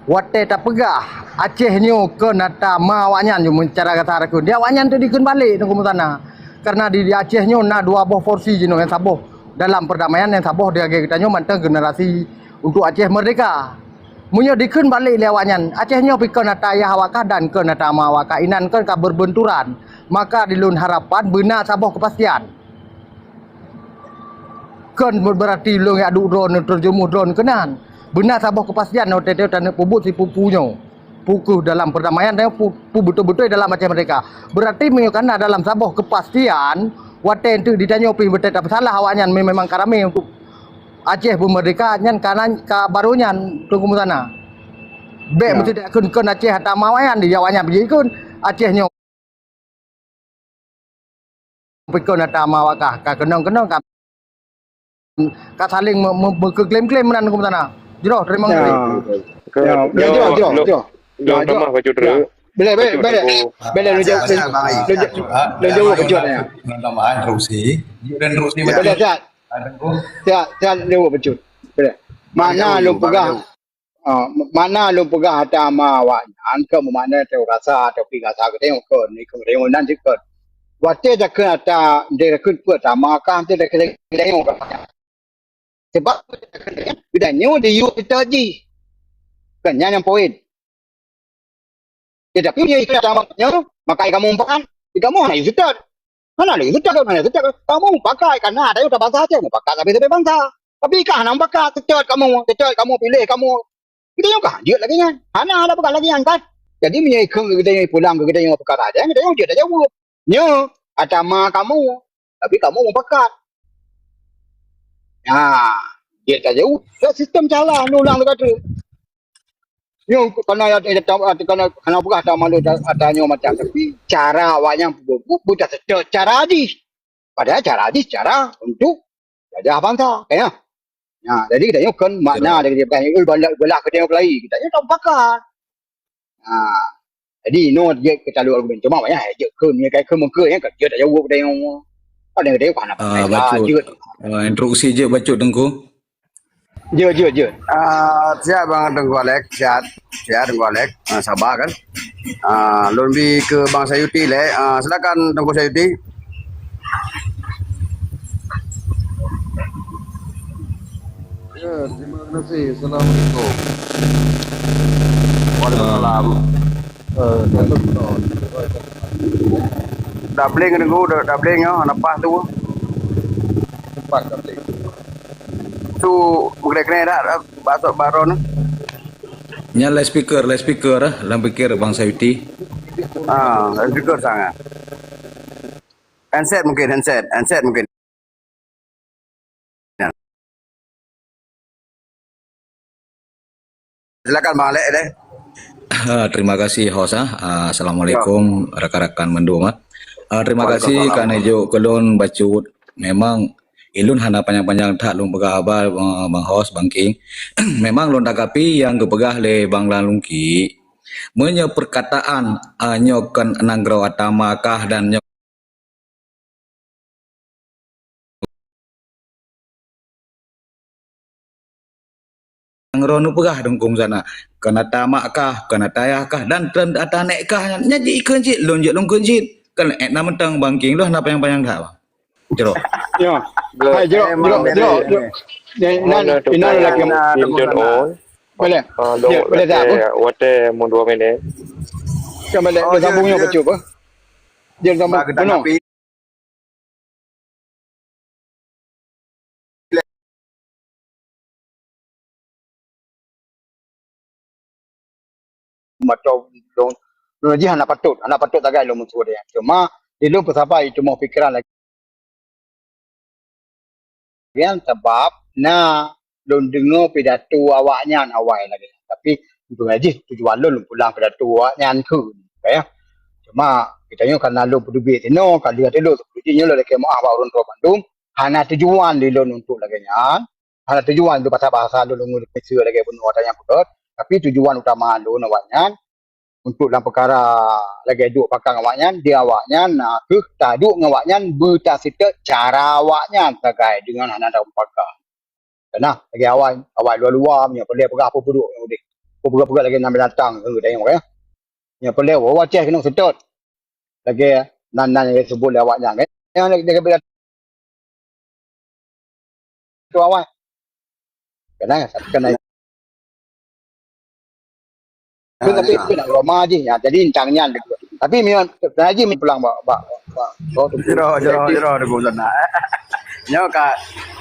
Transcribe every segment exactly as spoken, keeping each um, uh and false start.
Watée tapeugah Aceh nyoe keu nata ma awaknyan, nyoe meucara gata rakheun. Di awaknyan teu dikheun balek Teungku Musana. Karena di, di Aceh nyoe na dua boh porsi jinoe nyang saboh dalam perdamaian, nyang saboh di lagée geutanyoe mantong generasi untuk Aceh merdeka. Meunyoe dikheun balek lé awaknyan, Aceh nyoe pi keu nata ayah awak kah dan keu nata ma awak kah, inan kon ka berbenturan. Maka di lôn harapan beuna saboh kepastian. Kon berarti lôn jak duek droeneuh, terjeumuh droeneuh keunan. Beuna saboh kepastian watée-watée taneuk peubuet sipu-pu nyoe. Pu keuh dalam perdamaian dan pu, pu beutôi-beutôi dalam Aceh Merdeka. Berarti meunyoe kana dalam saboh kepastian, watée enteuk ditanyoe pih beutôi tapeusalah awaknyan me-, memang ka ramé untuk Aceh beumerdeka nyan kana ka barô nyan Teungku Musana. Bék meusidék kheun-kheun Aceh ata ma awaknyan, di awaknyan pih jikheun Aceh nyoe. Pikon ata ma awak kah, ka keunong-keunong ka, ka saling me-, me-, meukeuklaim-klaim meunan huköm sana. Jroh, teurimong kasih. Ya, ya, jroh, jroh, jroh. Lôn tamah bacut treuk. Boleh, boleh, boleh. Boleh, lôn jawab, lôn jawab bacut ya. Lôn tamah instruksi. Instruksi boleh, siap. Siap, siap, lôn jawab bacut. Boleh. Mana lôn peugah? Ah, mana lôn peugah ata ma awaknyan keu meumakna teu rasa atau pi rasa geutanyoe keu ni keu geutanyoe nan jeuet keu. Watée takheun ata, takheun peue ata ma kah, takheun geutanyoe. Sebab geutanyoe diyue seutôt jih. Kan nyan nyang poin. Tetapi meunyoe ikheun ata ma nyoe, maka kamoe mupakat, kamoe hana yue seutôt. Hana lé seutôt, hana seutôt. Kamoe mupakat, kana ata yue ata bansa Aceh, mupakat sabe-sabe bansa. Tapi kah hana mupakat, seutôt kamoe, seutôt kamoe, piléh kamoe. Geutanyoe kah jeuet lagée nyan? Hana, hana peugah lagée nyan kan? Jadi meunyoe ikheun geutanyoe pulang keu geutanyoe peukara nyan, geutanyoe jeuet tajaweueb. Nyoe ata ma kamoe, tapi kamoe mupakat. Nah, jeuet tajaweueb. Dah sistem salah, ulang lagée tu. Nyoe kana ya, ya, ya, kana, kana peugah ata malu ata nyoe macam, tapi cara awaknyan bu-, bu-, buta seutôt cara jih. Padahal cara jih cara untuk jajah bansa, kan ya? Nah, jadi geutanyoe kon makna dari dia bukan, eh, bala, bala geutanyoe keulayie, geutanyoe tak mupakat. Nah, jadi inoe jeuet keu talok argumen. Cuma awaknyan jeuet keu, meunyoe kai keu meukeue nyan ka jeuet tajaweueb geutanyoe. Padahal geutanyoe ka hana Ah, pandai lah, bacut. Jeuet. Ah, instruksi jeuet bacut Teungku. Jeuet, jeuet, jeuet. Ah, siap Bang Teungku Alex, siap. Siap Teungku Alex. Ah, sabar kan. Ah, lôn bi keu Bang Sayuti lé. Ah, silakan Teungku Sayuti. Ya, terima kasih. Assalamualaikum. Waalaikumsalam. Eh, Dak bling Teungku, dak, dak bling ya, hana paih tu. Cepat dak bling. Tu, meukeunai-keunai dak, dak, batok baron. Nyan loudspeaker, loudspeaker, eh, lam pikir Bang Sayuti. Ah, loudspeaker sangat. Handset mungkin, handset, handset mungkin. Silakan Bang Alex deh. Ah, terima kasih host ah. Ah, assalamualaikum rakan-rakan mandum ah. Ah, terima kasih Waalaikumsalam. Ka neujok keu lôn bacut. Memang ilôn hana panjang-panjang that lôn peugah haba, ah, Bang host, Bang King. Memang lôn tanggapi nyang geupeugah lé Bang Lan Lungki. Meunyoe perkataan, ah, nyoe kon nanggroe ata ma kah dan nyoe Nanggroe neupeugah dongkong sana, kon ata ma kah, kon ata yah kah, dan kon ata aneuk kah nyan, nyan jikheun cit, lôn jeuet lôn kheun cit. Kan ék na mantong Bang King, lôn hana panyang-panyang that, Bang. Jroh. Ya. Hai, jroh, jroh, jroh, jroh. Inan, inan lagi. Boleh. Ah, lôn, ya, boleh tak, watèe, Bang? Watèe mun dua minit. Kan balik, oh, sambung ya, ya. Bacut, apa? Dia sambung. Bak kita penuh. Tapi mata lôn, lôn jih hana patôt, hana patôt tagai lôn meutuwö dia. Cuma, di lôn peusabai teuma pikiran lagi. Nyan sabab na lôn deungoe pidato awaknyan awai lagèe nyan. Tapi, untuk jih tujuan lôn, lôn pulang pidato awaknyan kheun, ya. Cuma, geutanyoe kana lôn peuteubiet inoe, ka lheueh lôn, seperti nyoe lôn lakèe meu'ah bak ureueng droe bandum, hana tujuan lé lôn untuk lagèe nyan, hana tujuan untuk bahasa-bahasa lôn, lôn ngon lôn lagèe bunoe ata nyang peugöt, tapi tujuan utama lôn awaknyan, untuk lam peukara lagèe duek pakang awaknyan, di awaknyan na kheueh taduek ngon awaknyan beutaseutôt cara awaknyan sagai deungon hana tamupakat. Kana lagèe awai, awai luwa-luwa meunyoe peureulèe peugah peue peuduek nyang udeh. Peugah-peugah lagèe nan binatang, eh, tanyoe, ya. Nyang peureulèe, woe Aceh keuneuk seutôt. Lagèe nan-nan nyang geusebut lé awak nyan, kan? Nyang lagèe, lagèe tu awai. Kena, kena. Tapi, tapi nak lama jih, ya. Jadi, tang nyan. Tapi, mian, kena jih pulang bak, bak, bak, bak, Jero, jero, jero, Teungku Sana. Nyoe ka,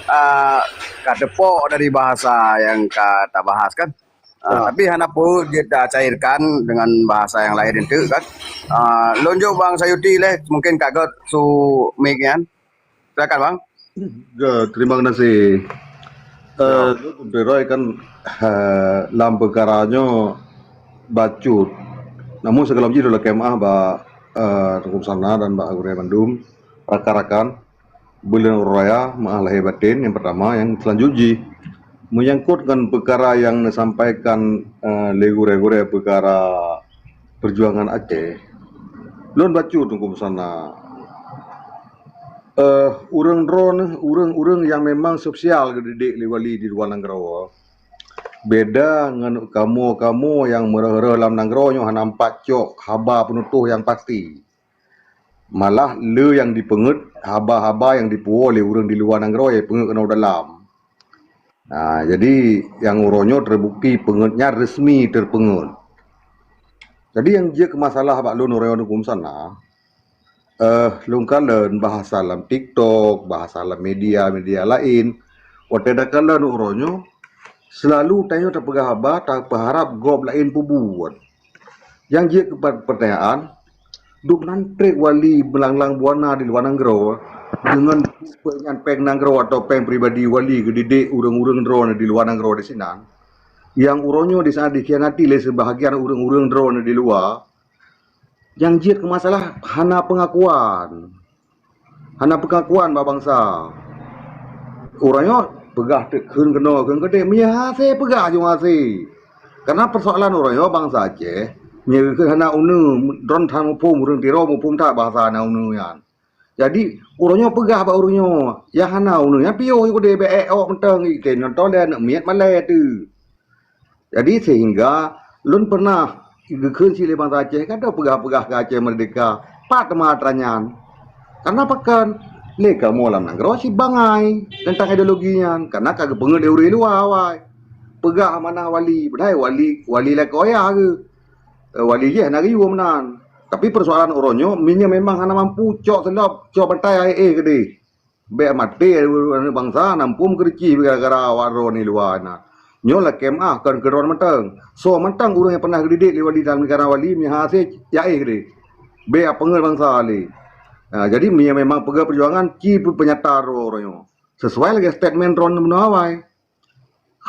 ah, ka teupok dari bahasa nyang ka tabahas, kan? Ah, tapi hana peue, jeuet tacairkan dengan bahasa nyang laén enteuk, kan. Ah, lôn jok Bang Sayuti lé, mungkin ka gèt su mic nyan. Silakan, Bang. Ya, terima kasih. Eh, lôn keubeutôi kan, eh, lam peukara nyoe bacut. Namun sigohlom jih lôn lakèe meu'ah bak, eh, Teungku Sana dan bak gurèe mandum, rakan-rakan. Buleuen uroe raya, meu'ah lahé batén nyang peurtama, nyang seulanjut jih, meunyangkot ngon peukara nyang neusampaikan, eh, lé gurèe-gurèe peukara peujuangan Aceh. Lôn bacut Teungku Sana. Eh, ureueng droeneuh, ureueng-ureueng nyang memang sosial geudidik lé wali di luwa nanggroe. Beda ngon kamoe-kamoe nyang meureuh-reuh lam nanggroe nyoe hana meupat cok haba peunutoh nyang pasti. Malah le nyang dipeungeut haba-haba nyang dipuwoe lé ureueng di luwa nanggroe nyang peungeut keunoe dalam. Nah, jadi nyang uroe nyoe teubukti peungeut nyan resmi teupeungeut. Jadi nyang jeuet keu masalah bak lôn uroe nyoe Teungku Sana, eh, lôn kalon bahasa lam TikTok, bahasa lam media-media laén, watèe takalon uroe nyoe, seulalu tanyoe tapeugah haba, tapeuharab gob laén peubuet. Nyang jeuet keu per-, peurtanyaan, dum nan trép wali meulanglang buana di luwa nanggroe, deungon peue nyan péng nanggroe atawa péng pribadi wali geudidik ureueng-ureueng droeneuh di luwa nanggroe disinan, nyang uroe nyoe disinan dikhianati lé seubahagian ureueng-ureueng droeneuh di luwa, nyang jeuet keu masalah hana peungakuan. Hana peungakuan bak bansa. Uroe nyoe peugah teuk kheun keunoe kheun keudéh, meunyo hase peugah jih hase. Karena peusoalan uroe nyoe bansa Aceh, meunyo kheun hana uneue, droen that muphom, ureueng Tiro muphom that bahasa hana uneue nyan. Jadi, uroe nyoe peugah bak ureueng nyoe, nyang hana uneue nyan piôh keudéh bèk ék awak mantong, i kèe nyoe tolèe aneuk miet malèe teuh. Jadi sehingga lôn pernah geukheun cit lé bansa Aceh, ka deuh peugah-peugah keu Aceh Merdeka, pat teuma atra nyan. Karena pakon? Lé kamoe lam nanggroe cit bangai teuntang ideologi nyan, karena ka geupeungeut lé ureueng luwa awai. Peugah amanah wali, padahai wali, wali lakoe ayah geuh. Eh, wali jih hana geuyue meunan. Tapi peusoalan uroe nyoe, meunyoe memang hana mampu cok seulop, cok bantai ayé éh keudéh. Bèk maté aneuk bansa na muphom keureucih gara-gara awak droeneuh luwa na. Nyoe lakèe meu'ah kon keu droeneuh mantong. Soe mantong ureueng nyang pernah geudidik lé wali dan gara wali meuhase yaéh deh. Bèk peungeut bansa lé. Ha, jadi meunyoe memang peugah peujuangan ci peunyata droe uroe nyoe. Sesuai lagèe statement droeneuh bunoe awai.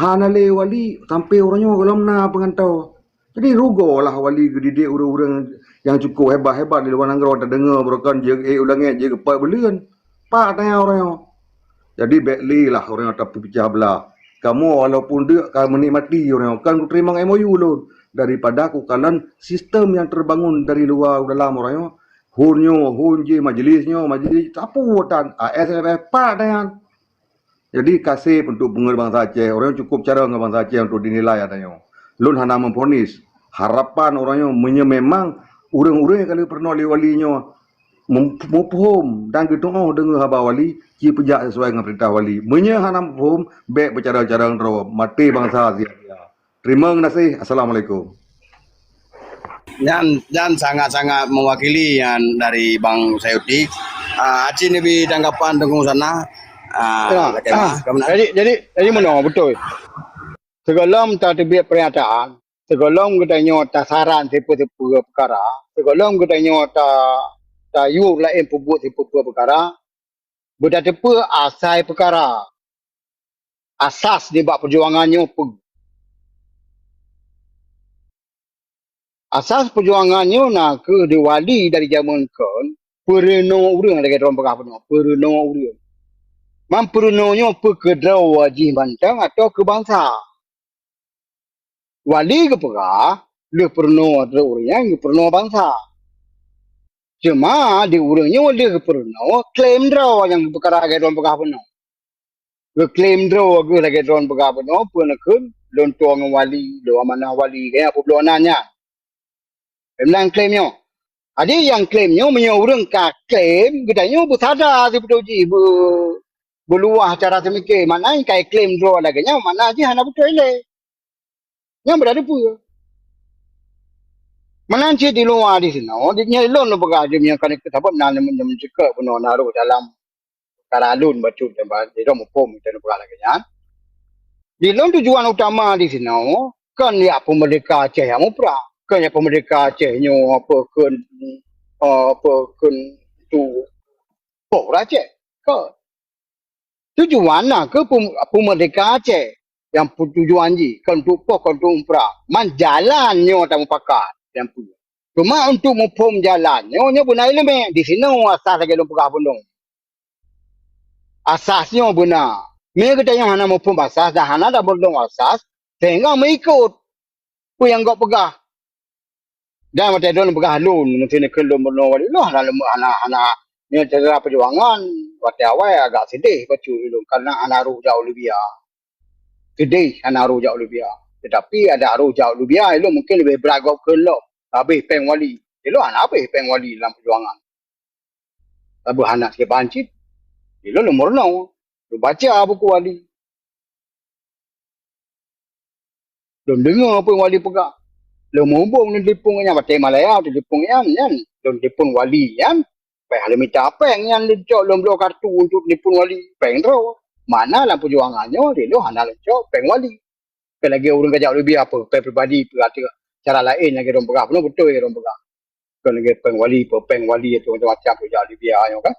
Hana lé wali sampoe uroe nyoe gohlom na peungantoe. Jadi rugoe lah wali geudidik ureueng-ureueng nyang cukup hebat-hebat di luwa nanggroe tadeungoe beureukan jeuet u langèt jeuet geupat buleuen. Pat tanya uroe nyoe. Jadi bèk lé lah uroe nyoe tapeupicah beulah. Kamoe walaupun deuk ka meunikmati uroe nyoe, kon kuteurimong M O U lôn daripada kukalon sistem nyang teubangon dari luwa u dalam uroe nyoe. Hon nyoe, hon jih, majlis nyoe, majlis sapeue tan, A S F F pat tanya. Jadi kaseb untuk peungeut bansa Aceh, uroe nyoe cukup carông ngon bansa Aceh untuk dinilai ata nyoe. Lôn hana meuvonis. Harapan uroe nyoe meunyoe memang ureueng-ureueng nyang ka lheueh peurunoe lé wali nyoe mem-, muphom dan geutu'oh deungoe haba wali, ci peujak sesuai ngon peurintah wali. Meunyoe hana muphom, bèk beucarông-carông droe, maté bansa sia-sia. Teurimong gaséh. Assalamualaikum. Nyan, nyan sangat-sangat mewakili nyan dari Bang Sayuti. Ah, aci neubi tanggapan Teungku Sana. Ah, ya. Lakèe meu'ah, ka meunan. Jadi, jadi, jadi meunoe, beutôi. Sigohlom tateubiet pernyataan, sigohlom geutanyoe tasaran sipeue-sipeue peukara, sigohlom geutanyoe ta, tayue laén peubuet sipeue-sipeue peukara, beutateupeue asai peukara. Asas nibak peujuangan nyoe peue? Asas peujuangan nyoe na kheueh di wali dari jameun kon, peurunoe ureueng lagèe droen peugah bunoe, peurunoe ureueng. Man peurunoe nyoe peue keu droe jih mantong atawa keu bansa? Wali geupeugah, lheueh peurunoe droe ureueng nyan geupeurunoe bansa. Cuma di ureueng nyoe lheueh geupeurunoe, klaim droe nyang geupeukara lagèe droen peugah bunoe. Geuklaim droe geuh lagèe droen peugah bunoe, peue neukheun, lôn tueng wali, lôn amanah wali, kaya peubloe nan nyan. Peunan klaim nyoe. Jadi nyang klaim nyoe, meunyoe ureuëng ka klaim, geutanyoe beusada sibeutôi jih, beu-, beuluwah cara seumike, makna ka klaim droe lagée nyan, makna jih hana beutôi lé. Nyang beuda dipeue. Meunan cit di luwa di sinoe, di nyoe lôn lôn peugah jih, nyang ka sabab na nyang meunceukek bunoe na rôh dalam peukara lôn bacut dan ba-, di lôn muphom dan peugah lagée nyan. Di lôn tujuan utama di sinoe, kon yak peumeurdeka Aceh nyang muprang. Kon yak peumeurdeka Aceh nyoe apa kheun, eh, apa kheun tu poh Aceh. Kon. Tujuan na keu pem-, peumeurdeka Aceh nyang pu-, tujuan jih kon untuk poh, kon untuk muprang. Man jalan nyoe tamupakat nyang peue. Cuma untuk muphom jalan nyoe, nyoe beuna iéleumé. Di sinoe asas lagée lôn peugah bunoe. Asas nyoe beuna. Meunyoe geutanyoe hana muphom asas dan hana tameurdong asas, sehingga meuikot peue nyang gob peugah. Dan watée droeneuh peugah lôn, meusti neukheun lôn bunoe wali lôn hana, hana, hana, nyoe cara peujuangan, watée awai agak seudeh bacut lôn, karena hana rôh jak u Libya. Seudeh hana rôh jak u Libya. Teutapi adak rôh jak u Libya, ilôn mungken leubeh brat gob kheun lom, habéh péng wali. Ilôn hana habéh péng wali lam peujuangan. Saboh hana siban cit. Ilôn lôn meurunoe, lôn baca buku wali. Lôn deungoe peue wali peugah. Lôn meuhubong lôn telepon nyan, watée Malaya telepon nyan, nyan. Lôn telepon wali nyan, payah lôn mita péng nyan, lôn cok lôn bloe kartu untuk telepon wali, péng droe. Mana lam peujuangan nyoe, di lôn hana lôn cok péng wali. Kan lagée ureuëng ka jak u Libya apa, péng pribadi peue ateueh cara laén lagée droe peugah, bunoe beutôi lagée droe peugah. Kon lagée péng wali, péng wali atau macam-macam jak Libya nyoe kan.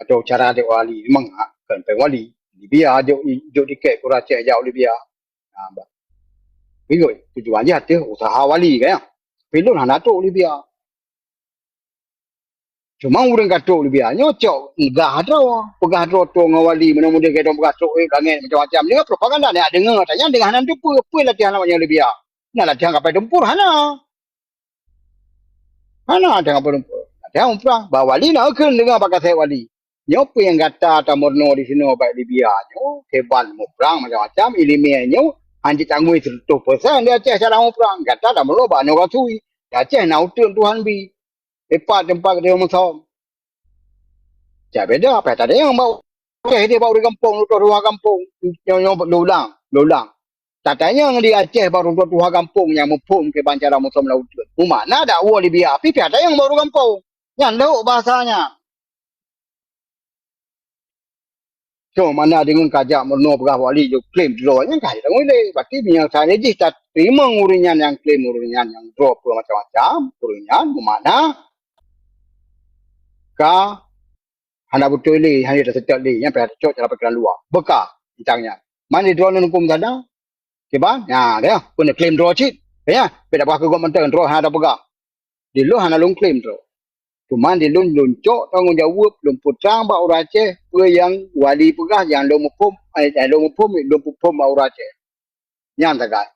Atau cara dek wali memang ha, kon péng wali. Libya jok, jok tiket keu ureuëng Aceh jak Libya. Ha, bah. Begitu, tujuan jih ateueh usaha wali kan ya. Tapi lôn hana trok Libya. Cuma ureuëng ka trok Libya nyoe cok peugah droe, peugah droe trok ngon wali, meunyoe mudah keudong peugah trok, eh, langét macam-macam. Deungoe propaganda, nyan deungoe, tanya deungoe hana teupeue, peue latihan awak nyoe Libya. Na latihan kapai tempur hana. Hana latihan kapai tempur. Latihan muprang. Bah wali na kheun deungoe bak kasét wali. Nyoe peue nyang gata tameurunoe di sinoe bak Libya nyoe, keban muprang macam-macam, iéleumé nyoe han jitangui seratus persen di Aceh cara muprang. Gata tameurunoe bak nyoe rasui. Di Aceh na uteuen Tuhan bi. Teumpat-teumpat geutanyoe meusom. Cak beda, payah tatanyong bak Aceh deh bak ureuëng gampông, lôn tuha gampông. Nyoe, nyoe lôn ulang, lôn ulang. Tatanyong di Aceh bak ureuëng tuha gampông nyang muphom kiban cara meusom lam uteuen. Mumakna dakwa Libya, tapi payah tatanyong bak ureuëng gampông. Nyan lhok bahasa nyan. Cuma mana deungon kajak meurunoe peugah wali jok klaim droe nyan ka jitangui lé. Berarti meunyoe saja jih tateurimong ureuëng nyan nyang klaim ureuëng nyan nyang droe peue macam-macam, ureuëng nyan meumana ka hana beutôi lé, hana taseutôt lé, nyan payah tacok cara pikiran luwa. Beuka bintang nyan. Man di droeneuh huköm gata? Kiban? Nya, ya, keuneuk klaim droe cit. Ya, beda bah keu gop mantong droe hana tapeugah. Di lôn hana lôn klaim droe. Cuma di lôn, lôn cok tanggong jaweueb, lôn peutrang bak ureuëng Aceh, peue nyang wali peugah nyang lôn muphom, eh, nyang lôn muphom, lôn peuphom bak ureuëng Aceh. Nyan sagai.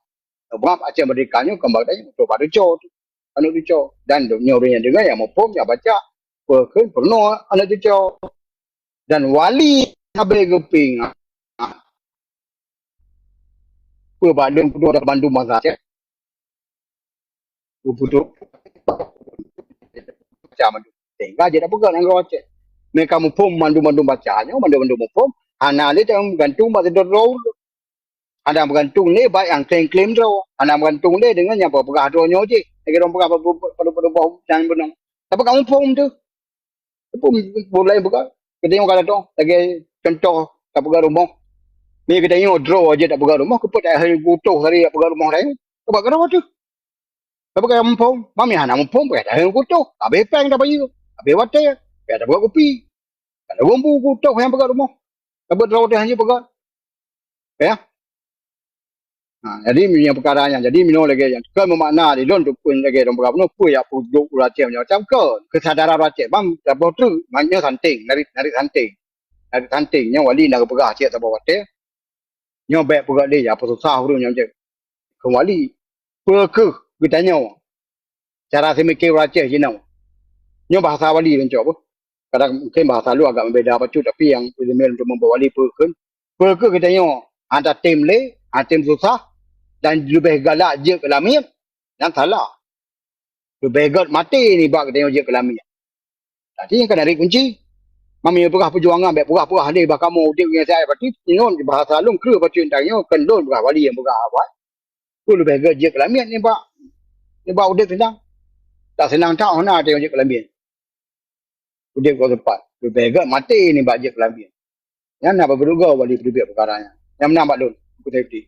Sebab Aceh Merdeka nyoe keumbang tadi, beutôi bak teucok tu. Aneuk teucok. Dan nyoe ureuëng nyang deungoe nyang muphom, nyang baca, peue kheun peurunoe aneuk teucok. Dan wali sabe geupingat. Peue bak lôn peuduek dan bandum bansa Aceh. Geupeudok macam tu. Sehingga jeuet tapeugah nanggroe Aceh. Meunyoe ka muphom mandum-mandum baca nyoe, mandum-mandum muphom, hana lé nyang meugantung bak sidroe-droe. Hana meugantung lé bak nyang klaim-klaim droe. Hana meugantung lé deungon nyang peugah droe nyoe jih. Lagée ureuëng peugah padub-padub boh nyang beunong. Tapi ka muphom tu. Tapi mulai buka, kita yang kata tu, lagi contoh, tak peugah rumoh. Ni kita yang draw aja tak peugah rumoh, keput dah hari butuh hari tak peugah rumoh dah. Coba kena tu. Tapi kalau mumpung, mami hana mumpung, pakai dah hari butuh. Habis peng dah bayu, habis water, pakai dah peugah kopi. Kalau bumbu butuh yang peugah rumoh. Tapi draw dah hanya peugah. Ya. Ha, jadi meunyoe peukara nyan, jadi meunoe lagée nyan, kon meumakna di lôn tu pun lagée lôn peugah bunoe, peue yak peuduek ureuëng Aceh macam-macam kon. Keusadaran ureuëng Aceh bang saboh treuk, maknanya santing, narit, narit santing. Narit santing nyoe wali na geupeugah cit saboh watée. Nyoe bék peugah lé ya peususah ureuëng nyoe cit. Keu wali, peue keuh geutanyoe? Cara seumike ureuëng Aceh jinoe. Nyoe bahasa wali lôn cok beuh. Kadang mungkin bahasa lu agak membeda bacut, tapi yang ileumé untuk membawa wali peue kheun. Peue keuh geutanyoe hana tem lé, hana tem susah, dan leubeh galak jeuet keu lamiet, nyan salah. Leubeh gét maté nibak geutanyoe jeuet keu lamiet. Tapi nyan ka na riet kunci. Meunyoe peugah peujuangan, bék peugah-peugah lé bah kamoe udép ngon siat, berarti nyoe bahasa lôn kreueh bacut tanyoe, kon lôn peugah, wali nyang peugah awai. Peue leubeh gét jeuet keu lamiet nibak, nibak udép seunang. Tak seunang that hana tanyoe jeuet keu lamiet. Udép keu seumpat, leubeh gét maté nibak jeuet keu lamiet. Nyan na beubeurugoe wali peuteubiet peukara nyan. Nyang meunan bak lôn, Teungku Safety.